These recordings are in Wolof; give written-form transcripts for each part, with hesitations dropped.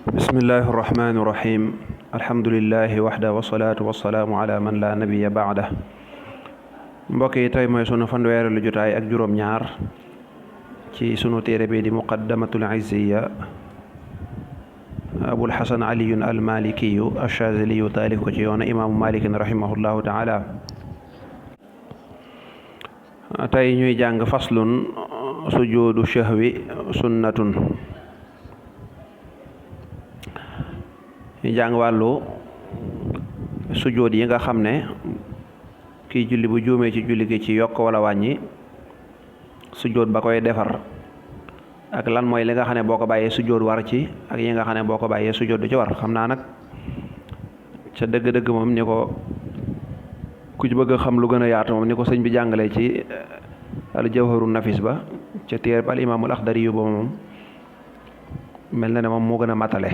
bismillahi irrahmani irrahim alhamdulilahi waxda wasalaatu wasalaamu ala man la nabiya baada. mbokk yi tey mooy sunu fanweereelu jotaay ak juróom-ñaar ci sunu téere bi di muqaddamatul izziya abul xasan aliyun almalikiyu achaziliyu taalif ko ci yoonu imaamu malikin rahimahullahu taala. tey ñuy jàng faslun sujuudu shahwi sunnatun. ñu jàng wàllu sujood yi nga xam ne kii julli bu juumee ci julli gi ci yokk wala wàññi sujood ba koy defar ak lan mooy li nga xam ne boo ko bàyyee sujood war ci ak yi nga xam ne boo ko bàyyee sujood du ci war. xam naa nag ca dëgg-dëgg moom ni ko ku ci bëgg a xam lu gën a yaatu moom ni ko sëñ bi jàngalee ci al jawharu nafis ba ca téereb al imaamul axdari yu ba moom mel na ne moom moo gën a matale.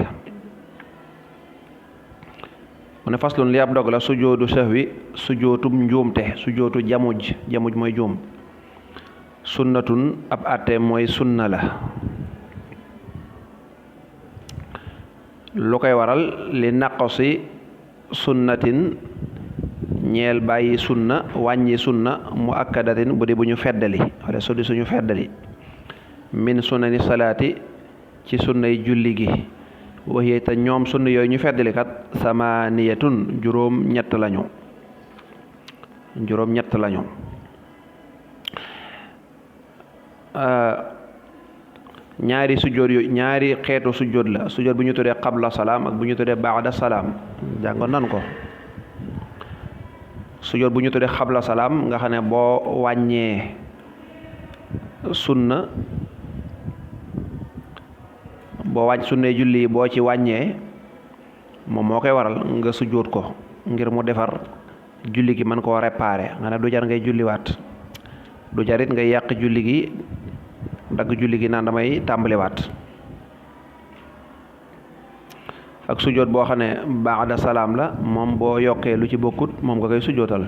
mu ne faslun li ab dog la sujoodu sahwi sujootum njuumte sujootu jamuj mooy juum sunnatun ab àtte mooy sunna la. lu koy waral li naqosi sunnatin ñeel bàyyi sunna wàññi sunna mu akkadatin bu di bu ñu feddali wala su di suñu feddali min sunnani salaati ci sunnay julli gi waxee te ñoom sunna yooyu ñu feddalikat samaniyatun juróom ñett lañu ñaari sujjóot yu ñaari xeetu sujjóot la sujjóot bu ñu tuddee qabla salaam ak bu ñu tuddee baada salaam jàngoon nan ko. sujjóot bu ñu tuddee qabla salaam nga xam ne boo wàññee sunna sunnee julli boo ci wàññee moom moo koy waral nga sujjóot ko ngir mu defar julli gi mën koo réparer nga ne du jar ngay julliwaat du jarit ngay yàq julli gi dagg julli gi naan damay tàmbaliwaat. ak sujjóot boo xam ne baada salaam la moom boo yokkee lu ci bokkut moom nga koy sujjóotal.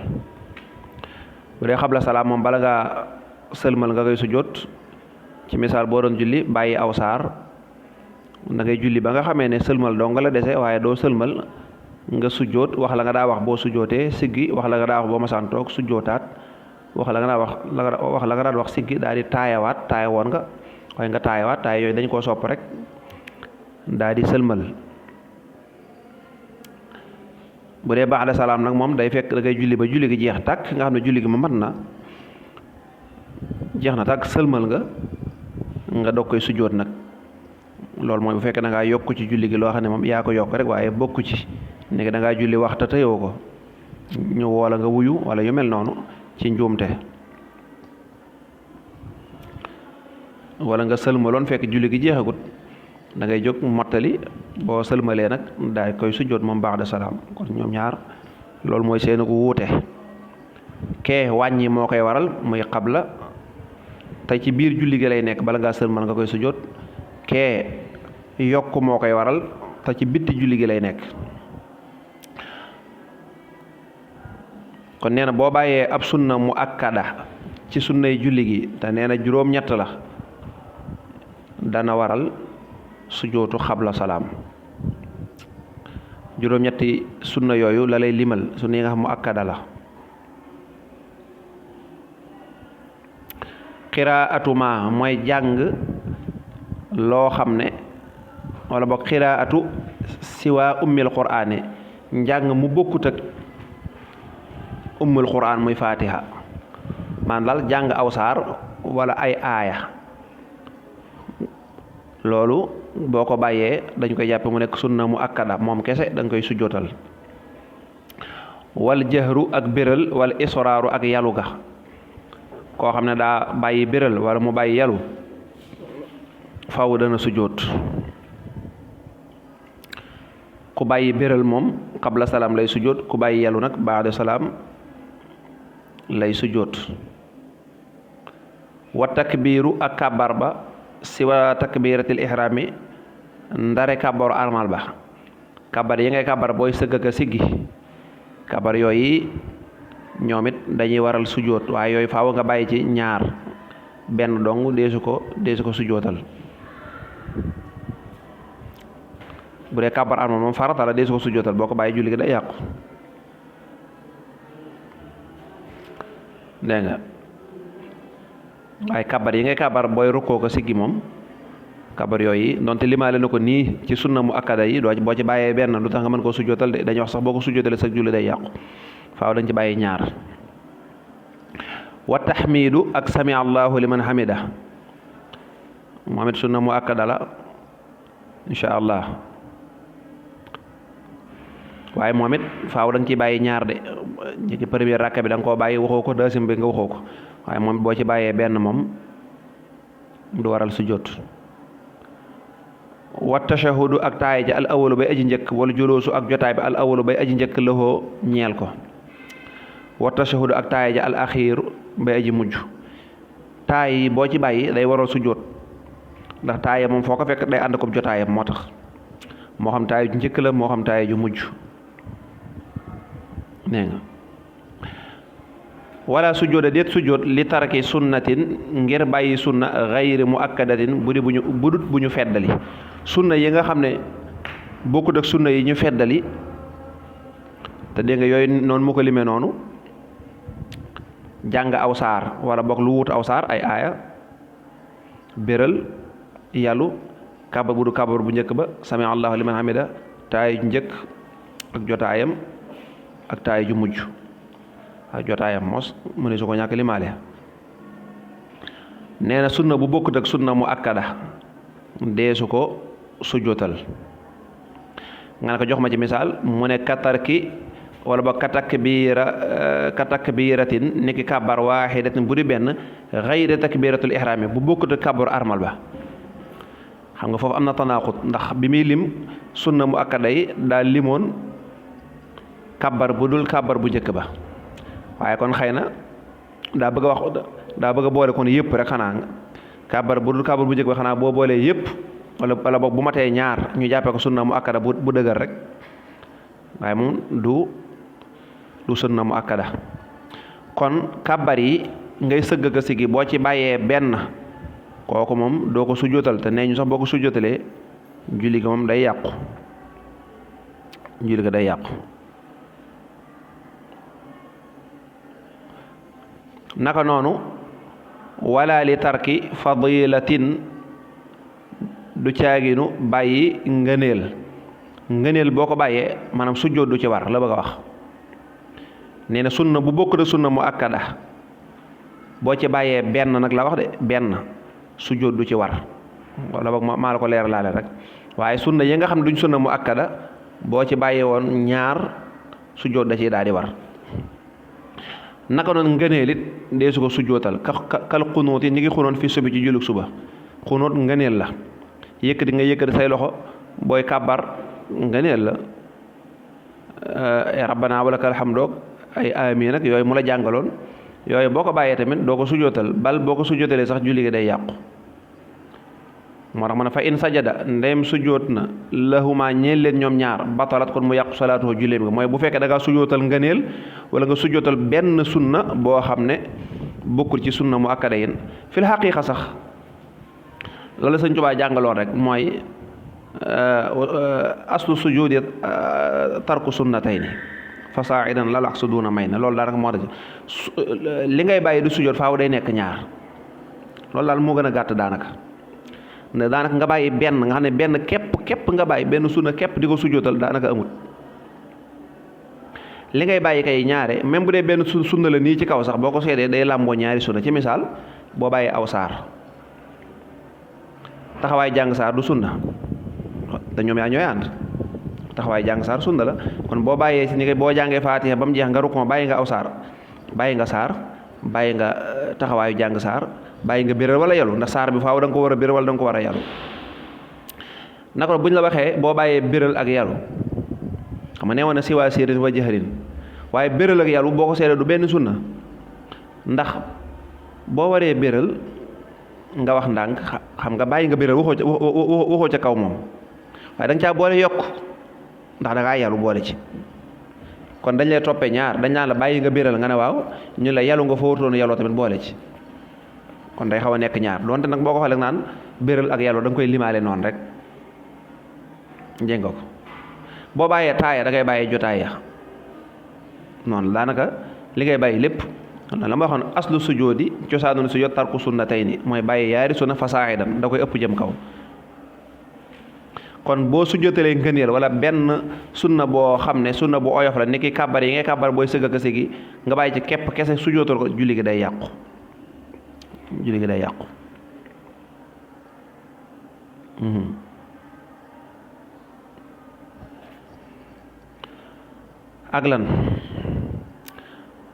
bu dee xabla salaam moom bala ngaa sëlmal nga koy sujjóot ci misaal boo doon julli bàyyi aw saar da ngay julli ba nga xamee ne sëlmal doo nga la dese waaye doo sëlmal nga sujjóot wax la nga daa wax boo sujjóotee siggi wax la nga daa wax boo masaan toog sujjóotaat wax la nga daa wax siggi daal di taayawaat taaya woon nga waaye nga taayawaat taaya yooyu dañ koo sopp rek daal di sëlmal. bu dee ba'da salaam nag moom day fekk da ngay julli ba julli gi jeex tàkk nga xam ne julli gi ma mat na jeex na tàkk sëlmal nga dog koy sujjóot nag. loolu mooy bu fekkee da ngaa yokk ci julli gi loo xam ne moom yaa ko yokk rek waaye bokku ci nekk da ngaa julli waxta tëyoo ko ñu woola nga wuyu wala yu mel noonu ci njuumte wala nga sëlmaloon fekk julli gi jeexagut da ngay jóg mottali boo sëlmalee nag daay koy sujjóot moom ba'da salaam. kon ñoom ñaar loolu mooy seeni ko wuute. kee wàññi moo koy waral muy qabla te ci biir julli gi lay nekk bala ngaa sëlmal nga koy sujjóot. kee yokk moo koy waral te ci bitti julli gi lay nekk. kon nee na boo bàyyee ab sunna mu akkada ci sunnay julli gi te nee na juróom-ñett la dana waral sujootu xabla salaam. juróom-ñetti sunna yooyu la lay limal sunna yi nga xam mu akkada la. qiraatuma mooy jàng loo xam ne wala boog xiraatu siwaa ummil quraani njàng mu bokkut ak ummul quraan muy fatiha man daal jàng aw saar wala ay aaya loolu boo ko bàyyee dañ koy jàppe mu nekk sunna mu akkada moom kese da nga koy sujjootal. wal jahru ak béral wala israaru ak yalu ga koo xam ne daa bàyyi béral wala mu bàyyi yalu faw dana sujjóot. ku bàyyi béral moom qabla salaam lay sujjóot ku bàyyi yelu nag baada salaam lay sujjóot. wa takbiiru ak kàbbar ba siwa takbiratil ihrami ndare kàbbaru armal ba kàbbar yi ngay kàbbar booy sëgg ak a siggi kàbbar yooyu ñoom it dañuy waral sujjóot waaye yooyu faaw nga bàyyi ci ñaar benn dong deesu ko sujjóotal. bu dee kàbbar armal moom farata la dee su ko sujjootal boo ko bàyyi julli gi day yàqu dégg nga waaye kàbbar yi ngay kàbbar booy rukkoo ko siggi moom kàbbar yooyu donte limaale na ko nii ci sunna mu akkada yi doo boo ci bàyyee benn lu tax nga mën koo sujjootal de dañuy wax sax boo ko sujjootalee sa julli day yàqu faaw dañ ci bàyyi ñaar wa tahmidu ak sami allahu liman hamida moom it sunna mu akkada la insha allah waaye moom it faaw da nga ciy bàyyi ñaar de ci première rakka bi da nga koo bàyyi waxoo ko deuxième bi nga waxoo ko waaye moom boo ci bàyyee benn moom du waral sujjóot wa tashahudu ak taay ja al awalu bay aji njëkk wala juloosu ak jotaay bi al awalu bay aji njëkk lahoo ñeel ko wa tashahudu ak taay ja al axiiru bay aji mujj taay yi boo ci bàyyi day waral sujjóot ndax taaya moom foo ko fekk day ànd ko jotaayam moo tax moo xam taay ju njëkk la moo xam taay ju mujj nee nga wala sujjóoda déet sujjóot li taraki sunnatin ngir bàyyi sunna xayri mu akkadatin budut bu ñu feddali sunna yi nga xam ne bokkut ak sunna yi ñu feddali te dégg nga yooyu noonu mu ko limee noonu jàng aw saar wala boog lu wut aw saar ay aaya béral yàllu kabar bu du kabar bu njëkk ba sami allahu liman hamida taay ju njëkk ak jotaayam ak taay ju mujj ak jotaayam mos mu ne su ko ñàkk limaale nee na sunna bu bokkut ak sunna mu akkada deesu ko sujjóotal nga ne ko jox ma ci misaal mu ne katarki wala ba katakbiratin niki kabar waaxidatin bu di benn xayra takbiratul ihrami bu bokkut ak kabar armal ba xam nga foofu am na tanaaxut ndax bi muy lim sunna mu akkada yi daa limoon kabar bu dul kabar bu njëkk ba waaye kon xëy na daa bëgg a boole kon yëpp rek xanaa kabar bu dul kabar bu njëkk ba xanaa boo boolee yëpp wala boog bu matee ñaar ñu jàppee ko sunna mu akkada bu dëgër rek waaye moom du sunna mu akkada kon kabar yi ngay sëgg ka sigi boo ci bàyyee benn kooku moom doo ko sujjóotal te nee ñu sax boo ko sujjóotalee julli ga moom day yàqu julli ga day yàqu naka noonu wala li tarki fadilatin du caaginu bàyyi ngëneel boo ko bàyyee maanaam sujjóot du ci war la bëgg a wax nee na sunna bu bokk de sunna mu akkada boo ci bàyyee benn nag la wax de benn sujjóot du ci war wala boog maa la ko leer laale rek waaye sunna yi nga xam ne duñ sunna mu akkada boo ci bàyyee woon ñaar sujjóot da ciy daal di war naka noonu ngëneel it dee su ko sujjóotal kal xunuut yi ñi ngi xunoon fi subi ci julug suba xunuut ngëneel la yëkkati nga yëkkati say loxo booy kàbbar ngëneel la rabbana walakal hamdu ay amiin nag yooyu mu la jàngaloon yooyu boo ko bàyyee tamit doo ko sujjóotal bal boo ko sujjóotalee sax julli gi day yàqu moo tax ma ne fa in sajada ndem sujjóot na lahuma ñeel leen ñoom ñaar batalat kon mu yàqu salaatoo julleem nga mooy bu fekkee da ngaa sujjóotal ngëneel wala nga sujjóotal benn sunna boo xam ne bokkul ci sunna mu akkada yin fil xaqiiqa sax loolu Sëñ Tuubaa jàngaloon rek mooy aslu sujudi tarku sunnatayni fasaidan lal aksu duna may na loolu daanaka moo tax li ngay bàyyi du sujjóot faaw day nekk ñaar loolu daal moo gën a gàtt daanaka ne daanaka nga bàyyi benn nga xam ne benn képp nga bàyyi benn sunna képp di ko sujjóotal daanaka amut li ngay bàyyi kay ñaare même bu dee benn sunna la nii ci kaw sax boo ko seedee day làmboo ñaari sunna ci misaal boo bàyyi aw saar taxawaay jàng saar du sunna te ñoom yaa ñooy ànd taxawaay jàng saar sunna la kon boo bàyyee si ni koy boo jàngee faatiha ba mu jeex nga rukkoo bàyyi nga aw saar bàyyi nga saar bàyyi nga taxawaayu jàng saar bàyyi nga biral wala yalu ndax saar bi faaw da nga ko war a biral wala da nga ko war a yalu naka bu ñu la waxee boo bàyyee biral ak yalu xam nga nee woon na siwaa sirin wa jahrin waaye biral ak yalu boo ko seetee du benn sunna ndax boo waree biral nga wax ndànk xam nga bàyyi nga biral waxoo ca kaw moom waaye da nga caa boole yokk ndax da ngaa yalu boole ci kon dañ lay toppee ñaar dañ naan la bàyyi nga biral nga ne waaw ñu la yalu nga fa wutoon yaloo tamit boole ci kon day xaw a nekk ñaar donte nag boo ko xoolee naan biral ak yalu da nga koy limaale noonu rek jéng ko boo bàyyee taaya da ngay bàyyi jotaay ya noonu daanaka li ngay bàyyi lépp la ma waxoon aslu sujoodi cosaanul sujood tarku sunnatayni mooy bàyyi yaari sunna fasaaxidan da koy ëpp jëm kaw kon boo sujjootalee ngëneel wala benn sunna boo xam ne sunna bu oyof la ni ki kàbbar yi ngay kàbbar booy sëgg ak sëggi nga bàyyi ci képp kese sujjootal ko julli gi day yàqu julli gi day yàqu ak lan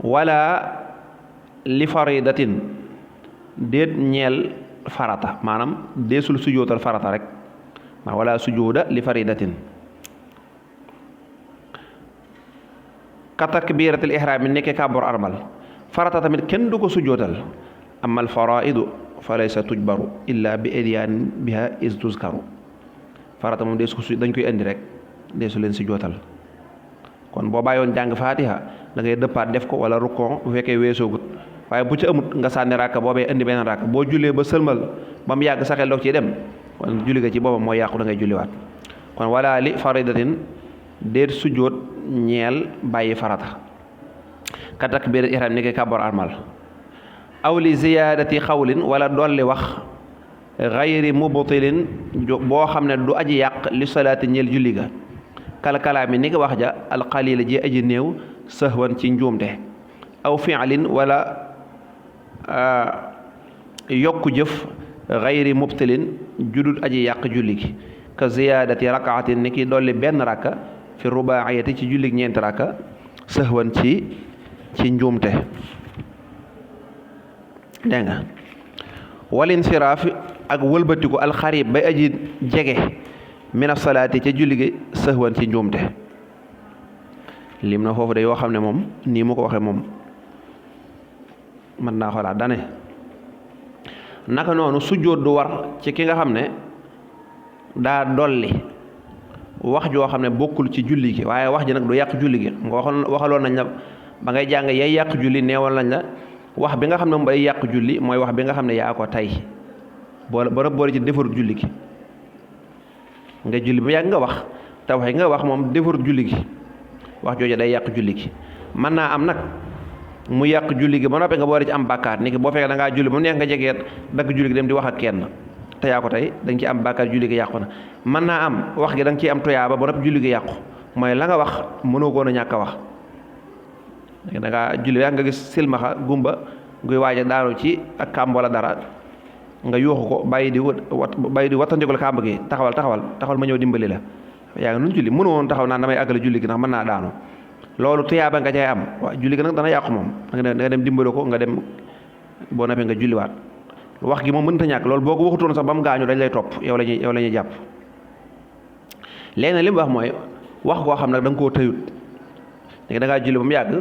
wala li faridatin déet ñeel farata maanaam deesul sujjootal farata rek wala sujuuda li faridatin ka takbiratul ihram mi nekkee kàbbar armal farata tamit kenn du ko sujjootal amal faraidu fa laysa tujbaru illa bi idyaan biha is tuzkaru farata moom deesu ko dañ koy indi rek deesu leen sujjootal kon boo bàyyoon jàng faatiha da ngay dëppaat def ko wala rukkon bu fekkee weesoogut waaye bu ci amut nga sànni ràkk boobee indi beneen ràkk boo jullee ba sëlmal ba mu yàgg sa xel doog ciy dem kon julli ga ci boppam mooy yàqu da ngay julliwaat kon wala li faridatin déet sujjóot ñeel bàyyi farata ka takbiiratul ihraam ni ki kàbbar armal aw li ziyaadati xawlin wala dolli wax xayri mubtilin boo xam ne du aji yàq li salaati ñeel julli ga kalkalaami ni ki wax ja alxalila ji aji néew sahwan ci njuumte aw fi'lin wala yokku jëf xayri mubtilin judut aji yàq julli gi ka ziyaadati rakaatin ni ki dolli benn rakka fi rubaayati ci julli ñeenti rakka sahwan ci njuumte dégg nga walin siraaf ak wëlbatiku alxarib bay aji jege mina salaati ca julli gi sahwan ci njuumte lim na foofu de yoo xam ne moom nii mu ko waxee moom mën naa xoolaat dane naka noonu sujjóot du war ci ki nga xam ne daa dolli wax joo xam ne bokkul ci julli gi waaye wax ji nag du yàq julli gi nga waxaloon nañ la ba ngay jàng yay yàq julli neewal nañ la wax bi nga xam ne moom day yàq julli mooy wax bi nga xam ne yaa ko tey boole ci defarut julli gi nga julli ba yàgg nga wax te wax nga wax moom defarut julli gi wax jooju day yàq julli gi mën naa am nag mu yàq julli gi ba noppi nga boole ci am bàkkaar ni ki boo fekkee da ngaa julli ba mu neex nga jegee dagg julli gi dem di wax ak kenn te yaa ko tey da nga ci am bàkkaar julli gi yàqu na mën naa am wax gi da nga ciy am tuyaaba ba noppi julli gi yàqu mooy la nga wax mënoo koon a ñàkk a wax da ngaa julli yaa nga gis silmaxa gumba guy waaj a daanu ci ak kàmb wala dara nga yuuxu ko bàyyi di wattandikul kàmb gi taxawal ma ñëw dimbali la yaa ngi nun julli mënu woon taxaw naan damay àggale julli gi ndax mën naa daanu loolu tuyaaba nga cay am waaw julli gi nag dana yàqu moom nga dem dimbali ko nga dem boo noppee nga julliwaat wax gi moom mënta ñàkk loolu boo ko waxutoon sax ba mu gaañu dañ lay topp yow la ñuy jàpp léegi nag li mu wax mooy wax koo xam nag da nga koo tëyut léegi da ngaa julli ba mu yàgg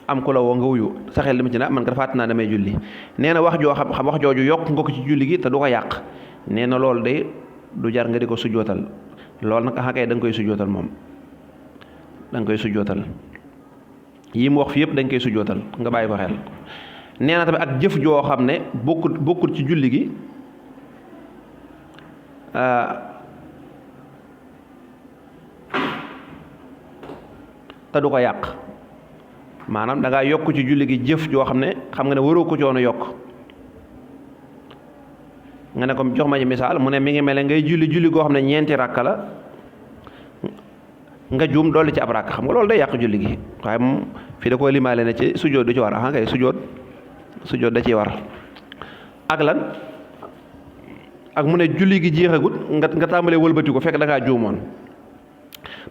am ku la woo nga wuyu sa xel dem ci na man nga fàtt naa damay julli nee na wax joo xam wax jooju yokk nga ko ci julli gi te du ko yàq nee na loolu de du jar nga di ko sujjootal loolu nag axakay da nga koy sujjootal moom da nga koy sujjootal yi mu wax fi yëpp dañ koy sujjootal nga bàyyi ko xel nee na tamit ak jëf joo xam ne bokkul ci julli gi te du ko yàq maanaam da ngaa yokk ci julli gi jëf joo xam ne xam nga ne waroo ko coono yokk nga ne ko jox ma ci misaal mu ne mi ngi mel ne ngay julli goo xam ne ñeenti rakka la nga juum dolli ci ab rakk xam nga loolu day yàq julli gi waaye moom fii da koy limaale ne ci sujjóot du ci war a kay sujjóot da ciy war ak lan ak mu ne julli gi jeexagut nga tàmbalee wëlbati ko fekk da ngaa juumoon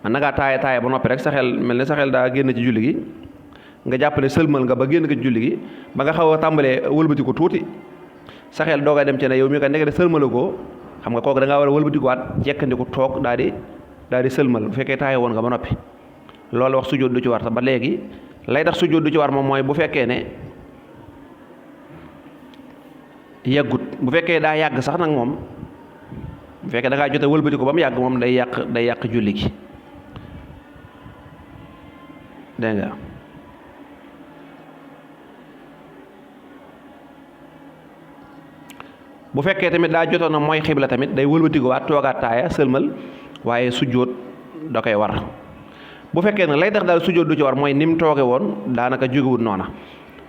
man na ngaa taaya ba noppi rek sa xel mel ne sa xel daa génn ci julli gi nga jàpp ne sëlmal nga ba génn ko ci julli gi ba nga xaw a tàmbalee wëlbati ko tuuti sa xel dooga dem ci ne yow mi ko nekk de sëlmala ko xam nga kooku da ngaa war a wëlbati ko waat jekkandiku toog daal di sëlmal bu fekkee taaya woon nga ba noppi loolu wax sujjóot du ci war sax ba léegi lay tax sujjóot du ci war moom mooy bu fekkee ne yàggut bu fekkee daa yàgg sax nag moom bu fekkee da ngaa jote wëlbati ko ba mu yàgg moom day yàq julli gi dégg nga bu fekkee tamit daa jotoon na mooy xibla tamit day wëlbati ko waat toogaat taaya sëlmal waaye sujjóot da koy war. bu fekkee nag lay tax daal sujjóot du ci war mooy ni mu tooge woon daanaka jógewut noona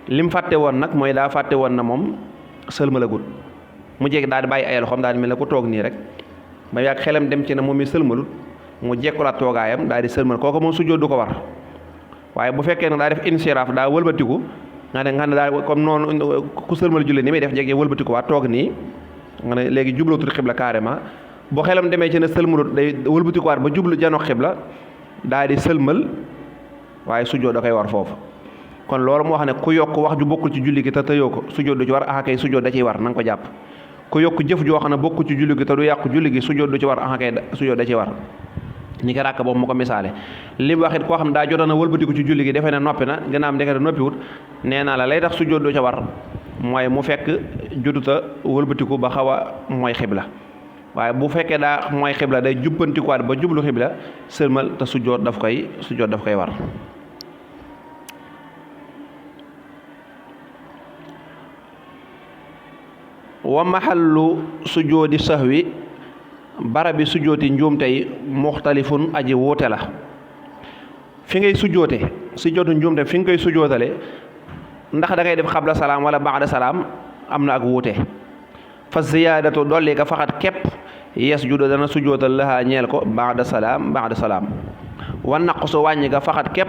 lim fàtte woon nag mooy daa fàtte woon na moom sëlmalagut mu jekk daal di bàyyi ay loxoom daal di mel ne ku toog nii rek ba yàgg xelam dem ci ne moom mi sëlmalut mu jekkulaat toogaayam daal di sëlmal kooku moom sujjóot du ko war. waaye bu fekkee nag daa def insiraaf daa wëlbatiku nga ne daal comme noonu ku sëlmal julli ni muy def jege wëlbatiku waa toog nii nga ne léegi jublootul xibla carrément boo xelam demee ci ne sëlmalut day wëlbatikuwaat ba jublu jano xibla daal di sëlmal waaye sujjóot da koy war foofu. kon loolu moo xam ne ku yokk wax ju bokkul ci julli gi te tëyoo ko sujjóot du ci war axakay sujjóot da ciy war na nga ko jàpp. ku yokk jëf joo xam ne bokkul ci julli gi te du yàqu julli gi sujjóot du ci war axakay sujjóot da ciy war. ni ki ràkk boobu mu ko misaale li mu wax it koo xam daa jotoon a wëlbatiku ci julli gi defe ne noppi na gannaaw am ndekete noppiwut nee naa la lay tax sujjóot du ca war mooy mu fekk jotuta wëlbatiku ba xaw a mooy xibla waaye bu fekkee daa mooy xibla day jubbantikuwaat ba jublu xibla sëlmal te sujjóot daf koy war. wa mahallu sujjóoti sahwi barabi sujjóoti njuumte yi muxtalifun aji wuute la fi ngay sujjóotu njuumte fi nga koy sujjóotale ndax da ngay def xabla salaam wala baada salaam am na ak wuute fa ziyaadatu dolli ka faxat képp yasjudu dana sujjóotal lahaa ñeel ko baada salaam wa naqsu wàññi ka faxat képp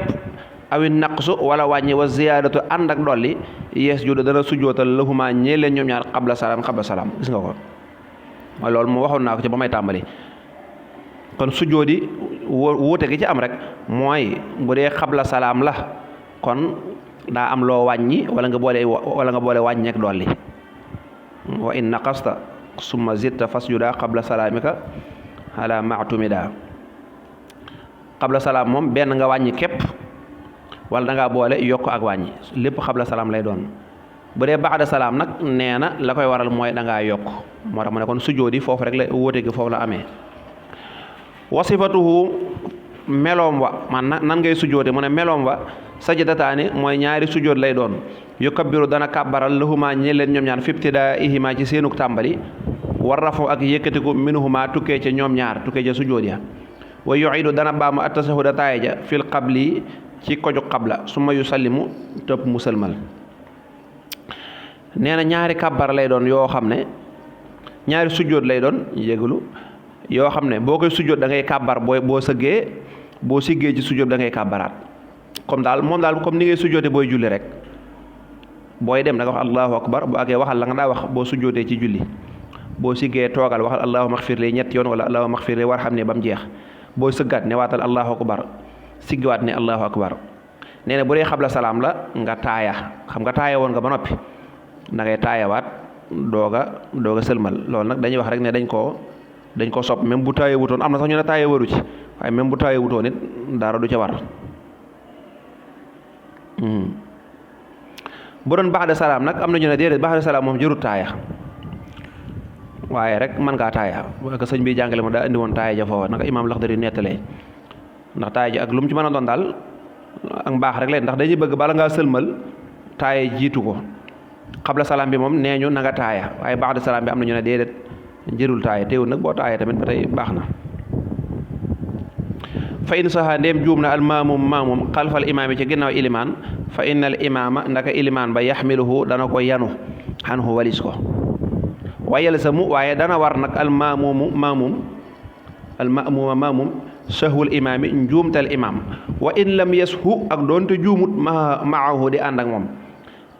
awi naqsu wala wàññi wa ziyaadatu ànd ak dolli yasjudu dana sujjóotal lahuma ñeel leen ñoom ñaar xabla salaam gis nga ko mooy loolu mu waxoon naa ko ci ba may tàmbali. kon sujjóot yi wuute gi ci am rek mooy bu dee xabla salaam la kon daa am loo wàññi wala nga boole wàññi ak dolli wa in naqasta summa zitta fasjuda xabla salaamika ala maatumida xabla salaam moom benn nga wàññi képp wala da ngaa boole yokk ak wàññi lépp xabla salaam lay doon. bu dee baada salaam nag nee na la koy waral mooy da ngaa yokk moo tax mu ne kon sujjóot yi foofu rek la wóote gi foofu la amee. wasifatuhu meloom wa man nan ngay sujjóote mu ne meloom wa sajadataani mooy ñaari sujjóot lay doon yukabbiru dana kàbbaral lahuma ñeel leen ñoom ñaar fi ibtidaa'ihima ci seenuk tàmbali war rafu ak yëkkatiku minuhuma tukkee ca ñoom ñaar tukkee ca sujjóot ya wa yu'idu dana baamu at-tashahuda taaya ja fil qabli ci koju qabla summa yusallimu tëpp mu sëlmal. nee na ñaari kàbbar lay doon yoo xam ne ñaari sujjóot lay doon yégalu yoo xam ne boo koy sujjóot da ngay kàbbar boo siggee ci sujjóot da ngay kàbbaraat comme ni ngay sujjóote booy julli rek booy dem da nga wax allahu akbar bu àggee waxal la nga daa wax boo sujjóotee ci julli boo siggee toogal waxal allahumma xfir li ñetti yoon wala allahumma xfir li warham ne ba mu jeex booy sëggaat ne waatal allahu akbar siggiwaat ne allahu akbar. nee na bu dee xabla salaam la nga taaya xam nga taaya woon nga ba noppi da ngay taayawaat doog a sëlmal loolu nag dañuy wax rek ne dañ koo sopp même bu taaya wutoon am na sax ñu ne taaya waru ci waaye même bu taaya wutoon it dara du ca war. bu doon ba'da salaam nag am na ñu ne déedéet ba'da salaam moom jërut taaya waaye rek mën ngaa taaya ak sëñ bi jàngale ma daa indi woon taaya ja foofa naka imaam Laxdari nettalee ndax taaya ja ak lu mu ci mën a doon daal ak mbaax rek leen ndax dañuy bëgg bala ngaa sëlmal taaya jiitu ko. xabla salaam bi moom nee ñu na nga taaya waaye ba'da salaam bi am na ñu ne déedéet jërul taaya teewul nag boo taaya tamit ba tey baax na. fa in saha ndéem juum na al maamum xalfal imaam yi ci ginnaaw ilimaan fa innal imaama ndaka ilimaan ba yaxmiluhu dana ko yanu xanhu walis ko wayel sa mu waaye dana war nag al maamum sahwul imaami njuumtal imaam wa in lam yashu ak doonte juumut maahu di ànd ak moom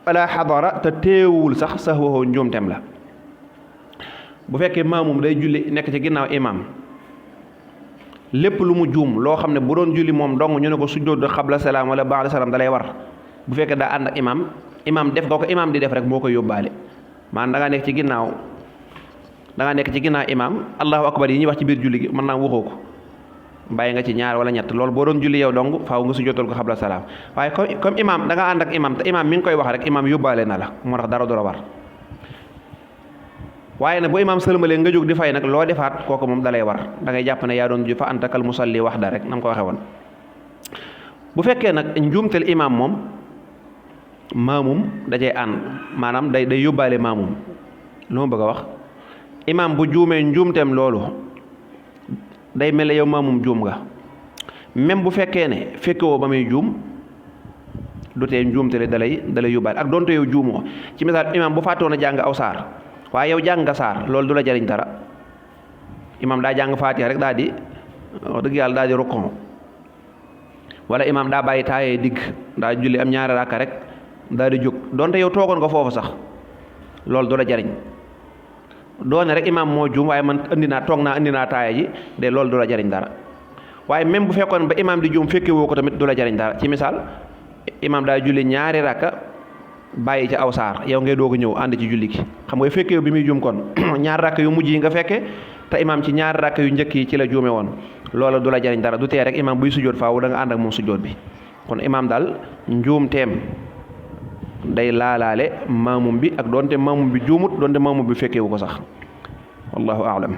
wala xadara te teewul sax sahwahu njuumtem la. bu fekkee maamum day julli nekk ci ginnaaw imaam lépp lu mu juum loo xam ne bu doon julli moom dong ñu ne ko sujjóot xabla salaam wala ba'da salaam dalay war bu fekkee daa ànd ak imaam def nga ko imaam di def rek moo koy yóbbaale maanaam da ngaa nekk ci ginnaaw imaam allahu akbar yi ñuy wax ci biir julli gi mën naa waxoo ko bàyyi nga ci ñaar wala ñett loolu boo doon julli yow dong faaw nga sujjóotal ko xabla salaam waaye comme imaam da nga ànd ak imaam te imaam mi ngi koy wax rek imaam yóbbaale na la moo tax dara du la war waaye nag bu imaam sëlmalee nga jóg di fay nag loo defaat kooku moom dalay war da ngay jàpp ne yaa doon ju fa antakal musalli waxda rek nam ko waxe woon. bu fekkee nag njuumteel imaam moom maamum dajay ànd maanaam day yóbbaale maamum lu ma bëgg a wax imaam bu juumee njuumteem loolu day mel ne yow maamum juum nga même bu fekkee ne fekkewoo ba muy juum du tee njuumte le dalay yóbbaale ak donte yow juumoo ci misaal imaam bu fàttoon a jàng aw saar waaye yow jàng nga saar loolu du la jariñ dara imaam daa jàng faatiha rek daa di wax dëgg yàlla daa di rokkon wala imaam daa bàyyi taayee digg daa julli am ñaari rakka rek daa di jóg donte yow toogoon nga foofu sax loolu du la jariñ doone rek imaam moo juum waaye man indi naa taaya ji de loolu du la jariñ dara waaye même bu fekkoon ba imaam di juum fekke woo ko tamit du la jariñ dara ci misaal imaam daa julli ñaari rakka bàyyi ci aw saar yow ngay doog a ñëw ànd ci julli gi xam nga fekke bi muy juum kon ñaari rakka yu mujj yi nga fekke te imaam ci ñaari rakka yu njëkk yi ci la juume woon loola du la jariñ dara du tee rek imaam buy sujjóot faaw da nga ànd ak moom sujjóot bi kon imaam daal njuum teem day laalaale maamum bi ak doonte maamum bi juumut doonte maamum bi fekkewu ko sax wallahu aalam